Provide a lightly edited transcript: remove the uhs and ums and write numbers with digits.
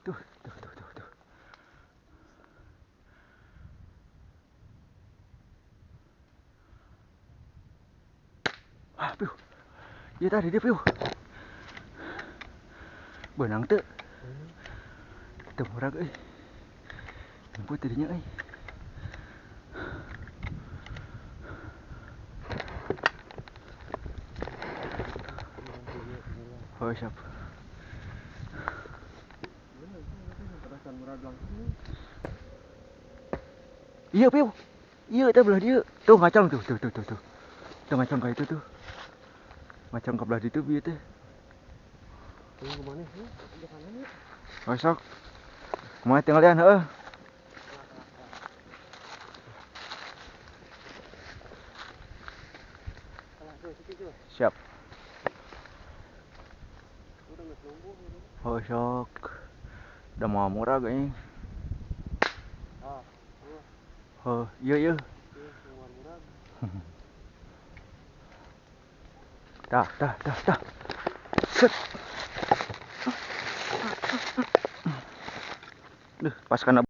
Tuh, tuh, tuh, tuh, tuh. Ah, piuh. Iya tadi dia piuh. Beunang teu. Teu murag euy. Jemput tidinya euy. Oh, siap. Iya, piuh. Iya, teh belah dia. Tuh ngacang tuh, tuh, tuh, tuh, tuh. Tuh ngacang ka itu tuh. Ngacang ke belah ditu bieu teh. Oh, sok. Kumaha tinggalian heuh. Siap. Oh, sok. Udah mau murah kayaknya. Oh, iya iya. Dah, dah, dah, dah. Set. Duh, pas kana